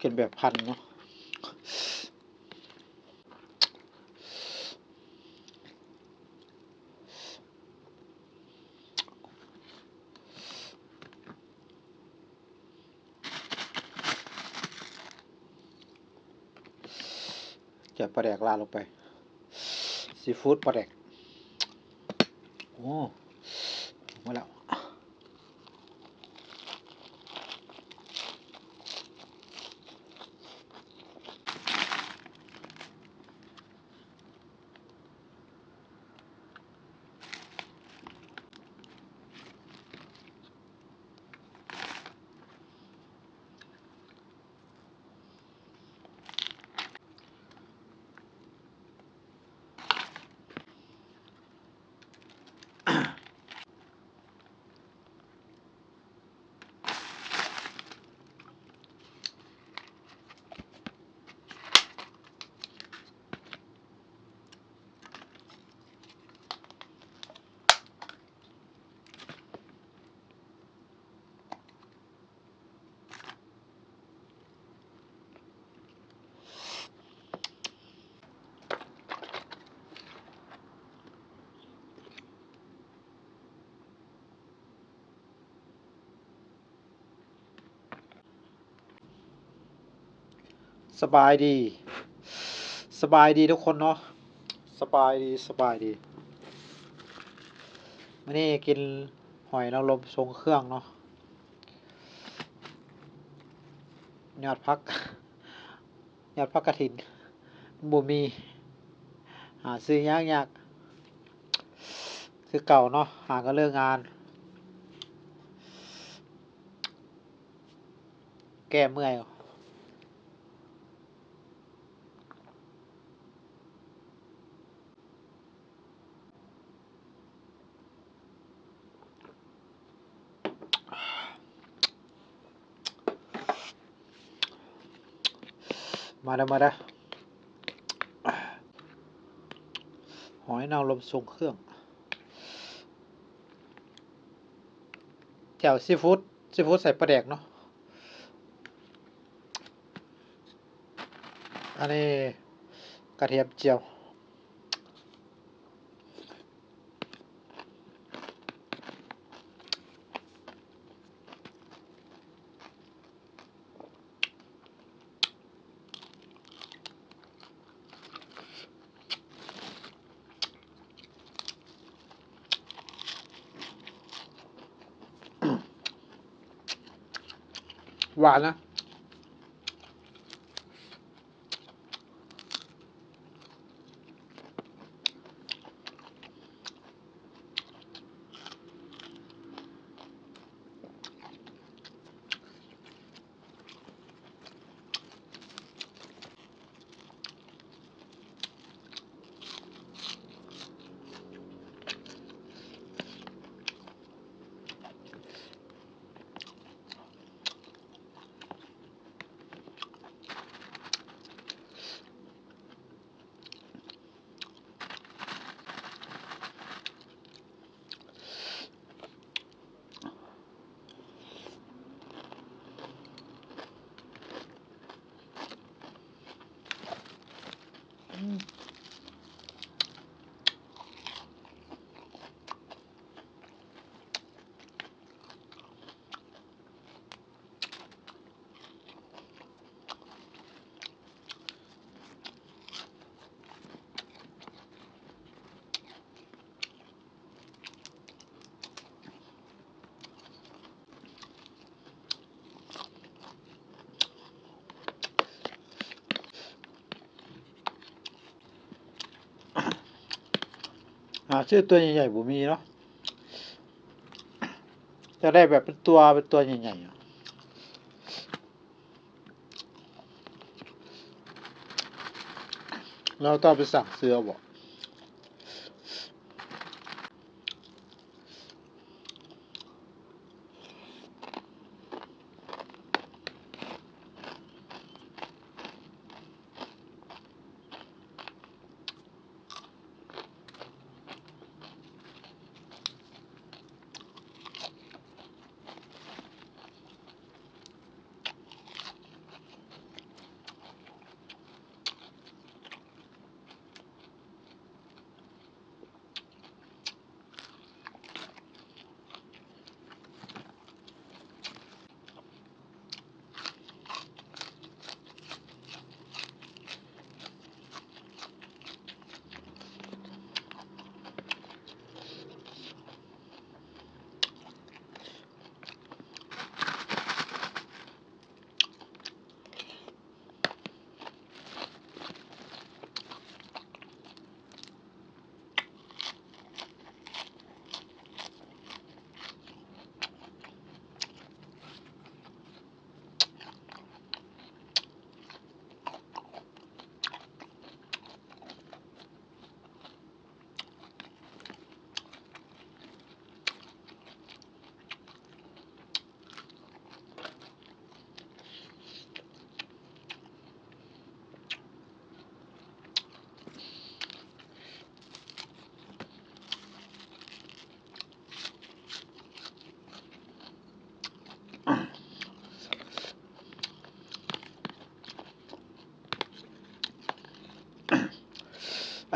ກິນແບບພັນເນາະ. ແກະປາແດກລາດລົງໄປ ຊີຟູດປາແດກ. ໂອ້ ມາແລ້ວ. ສະບາຍດີ ສະບາຍດີທຸກຄົນເນາະ ສະບາຍດີ ສະບາຍດີ. ມື້ນີ້ກິນຫອຍນາງລົມຊົງເຄື່ອງເນາະ ຍອດຜັກ ຍອດຜັກກະຖິນບໍ່ມີ ຫາຊື້ຍາກໆ ຄືເກົ່າເນາະ ຫາກໍເລີກງານ ແກ້ເມື່ອຍ. ມາເດີ ມາເດີ ຫອຍນາງລົມຊົງເຄື່ອງ ແຈ່ວຊີຟູດ ຊີຟູດໃສ່ປາແດກເນາະ. ອັນນີ້ກະທຽມຈຽວ. ຫວານນະ. ຫາຊື້ຕົວໃຫຍ່ໆບໍ່ມີເນາະ ຈະໄດ້ແບບເປັນຕົວ ເປັນຕົວໃຫຍ່ໆ. ແລ້ວຕ້ອງໄປສັ່ງຊື້ເອົາບໍ?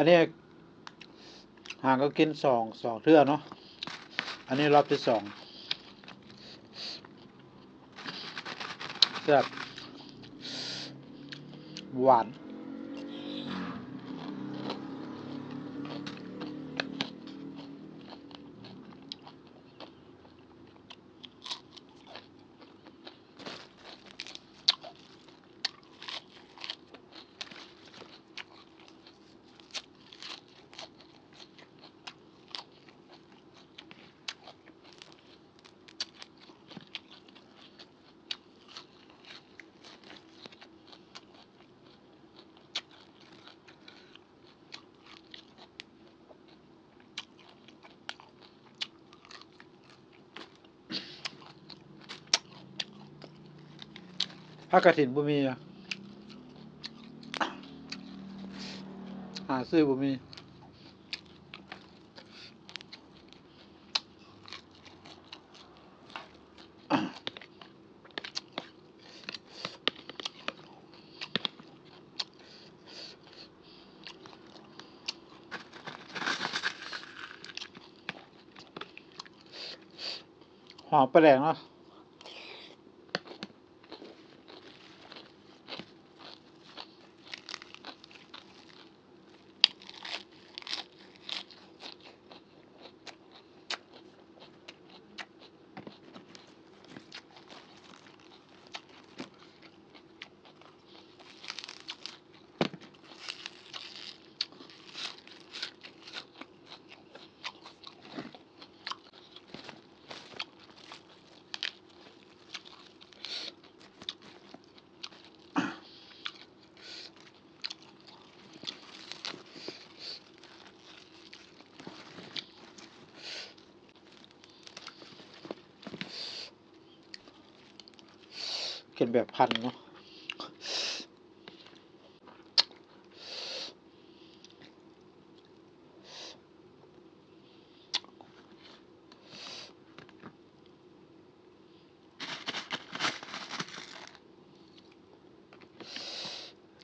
ອັນນີ້ຫາກໍກິນສອງ ສອງເທື່ອເນາະ. ອັນນີ້ລອບທີສອງ. ແຊບ ຫວານ. ຜັກກະຖິນບໍ່ມີ ຫາຊື້ບໍ່ມີ. ຫອມປາແດກເນາະ. ກິນແບບພັນເນາະ.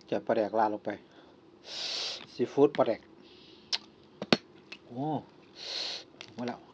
ໃສ່ປາແດກລາດລົງໄປ ຊີຟູດປາແດກ. ໂອ້ ໝົດແລ້ວ.